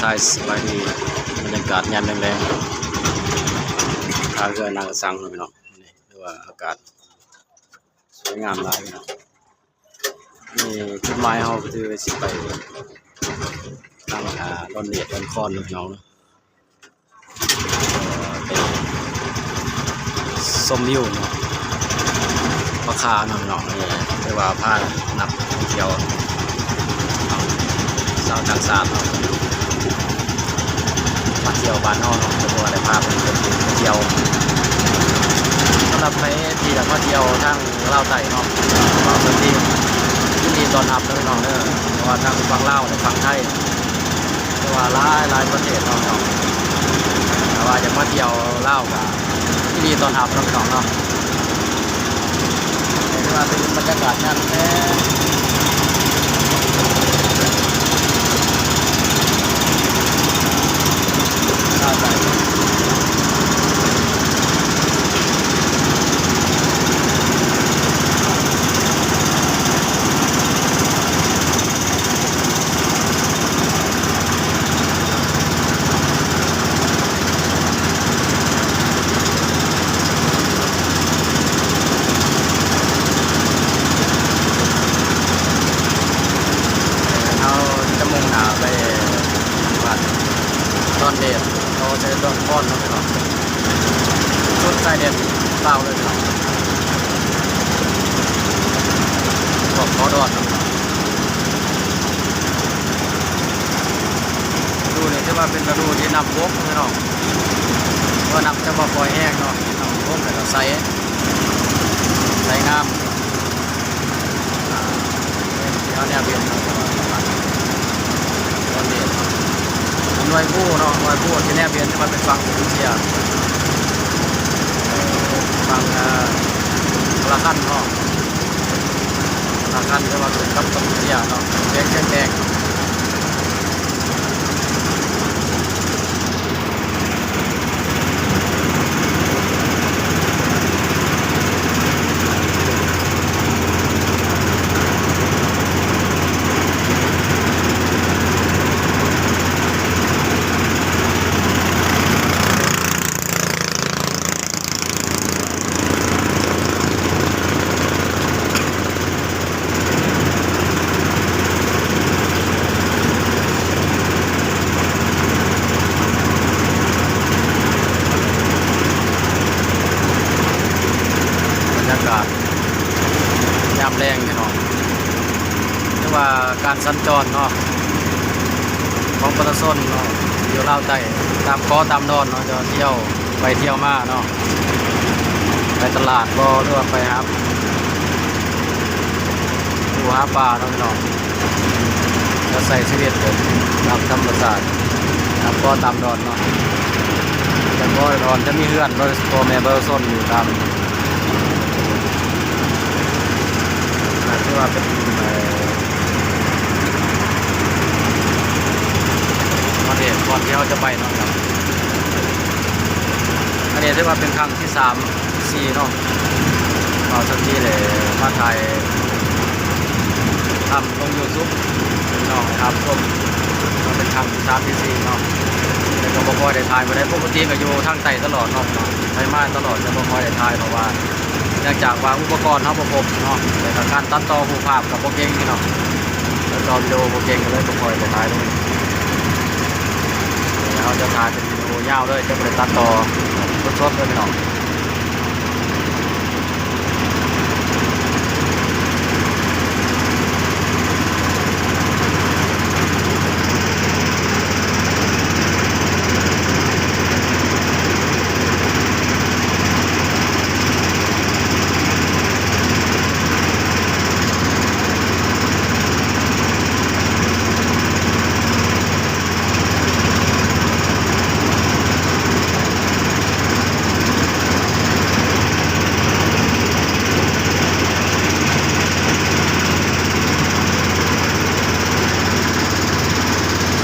ຖ່າຍສະບາຍດີ ບັນຍາກາດຍາມແລງໆ ທ່າເຮືອນາກະສັງເນາະພີ່ນ້ອງ ນີ້ຖືວ່າອາກາດສວຍງາມຫຼາຍເນາະ. ນີ້ຈຸດໝາຍເຮົາກໍຄືຊິໄປທາງ ອ່າ ດອນເດດ ດອນຄອນເນາະພີ່ນ້ອງເນາະ. ຊົມວິວເນາະ ຜາຄາເນາະພີ່ນ້ອງ ເອີ ຖືວ່າພານັກທ່ອງທ່ຽວເນາະ ຊາວຕ່າງຊາດເນາະ ມາທ່ຽວບ້ານເຮົາເນາະ ຖືວ່າໄດ້ພາເພິ່ນໄປທ່ຽວ. ສຳລັບໃຜທີ່ຢາກມາທ່ຽວທາງລາວໃຕ້ເນາະ ບ່າວສັນຕິຍິນດີຕ້ອນຮັບເດີພີ່ນ້ອງເດີ ບໍ່ວ່າທາງຝັ່ງລາວ ແລະ ຝັ່ງໄທ ແຕ່ວ່າຫຼາຍໆປະເທດເນາະ ແຕ່ວ່າຢາກມາທ່ຽວລາວກະຍິນດີຕ້ອນຮັບເນາະພີ່ນ້ອງເນາະ. ຖືວ່າເປັນບັນຍາກາດງາມແທ້. ເຮົາຈະມຸ່ງໜ້າໄປບ້ານດອນເດດ ເຮົາຈະດອນຄອນເນາະພີ່ນ້ອງ ສຸດຊາຍແດນລາວເລີຍພີ່ນ້ອງ ພວກຂໍດອນເນາະ. ລະດູນີ້ຖືວ່າເປັນລະດູທີ່ນ້ຳບົກເນາະພີ່ນ້ອງ ເພາະວ່ານ້ຳຈະບໍ່ຄ່ອຍແຮງເນາະ ນ້ຳບົກແລ້ວກໍໃສ ໃສງາມ. ອ່າ ທີ່ເຮົາແນມເຫັນເນາະ ຕອນນີ້ເນາະ ໜ່ວຍພູເນາະ ໜ່ວຍພູທີ່ແນມເຫັນ ທີ່ວ່າເປັນຝັ່ງເອເຊຍ ເອີ ຝັ່ງ ອ່າ ລາຄັນເນາະ ລາຄັນ ທີ່ວ່າເປັນກັບເອເຊຍເນາະ ແຂວງຊຽງແດງ. ບັນຍາກາດຍາມແລງພີ່ນ້ອງ ຫຼືວ່າການສັນຈອນເນາະ ຂອງປະຊາຊົນເນາະ ຢູ່ລາວໃຕ້ ຕາມເກາະຕາມດອນເນາະ ຈະທ່ຽວໄປທ່ຽວມາເນາະ ໄປຕະຫຼາດບໍ ຫຼືວ່າໄປຫາ ປູຫາປາເນາະພີ່ນ້ອງ ແລ້ວໃຊ້ຊີວິດແບບຕາມທຳມະຊາດ ຕາມເກາະຕາມດອນເນາະ ແຕ່ເກາະດອນຈະມີເຮືອນ ພໍ່ແມ່ປະຊາຊົນຢູ່ຕາມ ຖືວ່າເປັນ ເອີ ປະເທດກ່ອນທີ່ເຮົາຈະໄປເນາະ. ອັນນີ້ຖືວ່າເປັນຄັ້ງທີສາມ ທີສີ່ເນາະ ບ່າວສັນຕິໄດ້ມາຖ່າຍທຳລົງຢູທູບ ພີ່ນ້ອງຮັບຊົມ ເປັນຄັ້ງທີສາມ ທີສີ່ເນາະ ແຕ່ກໍບໍ່ຄ່ອຍໄດ້ຖ່າຍປານໃດ ປົກກະຕິກໍຢູ່ທາງໃຕ້ຕະຫຼອດເນາະ ໄປມາຕະຫຼອດ ແຕ່ບໍ່ຄ່ອຍໄດ້ຖ່າຍ ເພາະວ່າເນື່ອງຈາກວ່າອຸປະກອນເຮົາບໍ່ຄົບເນາະ ແລ້ວກໍການຕັດຕໍ່ຮູບພາບກໍບໍ່ເກັ່ງເນາະ ຕັດຕໍ່ວິດີໂອບໍ່ເກັ່ງ ກໍເລີຍບໍ່ຄ່ອຍໄດ້ຖ່າຍລົງ. ເຮົາຈະຖ່າຍເປັນ ໂອ້ ຍາວເລີຍ ຈະບໍ່ໄດ້ຕັດຕໍ່ ສົດໆເລີຍພີ່ນ້ອງ.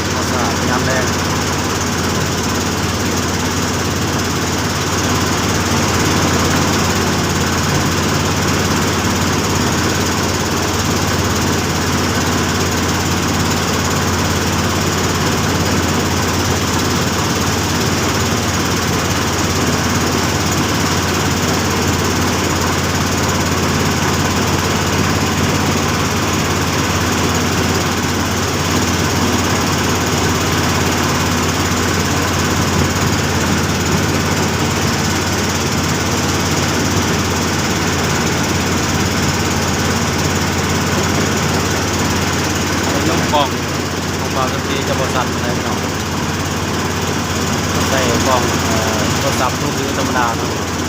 ທຳມະຊາດຍາມແລງ. ເອົາ ແທບຈະບໍ່ສັ່ນປານໃດພີ່ນ້ອງ ໃສ່ກ້ອງ ເອີ ໂທລະສັບມືຖືທຳມະດາເນາະ.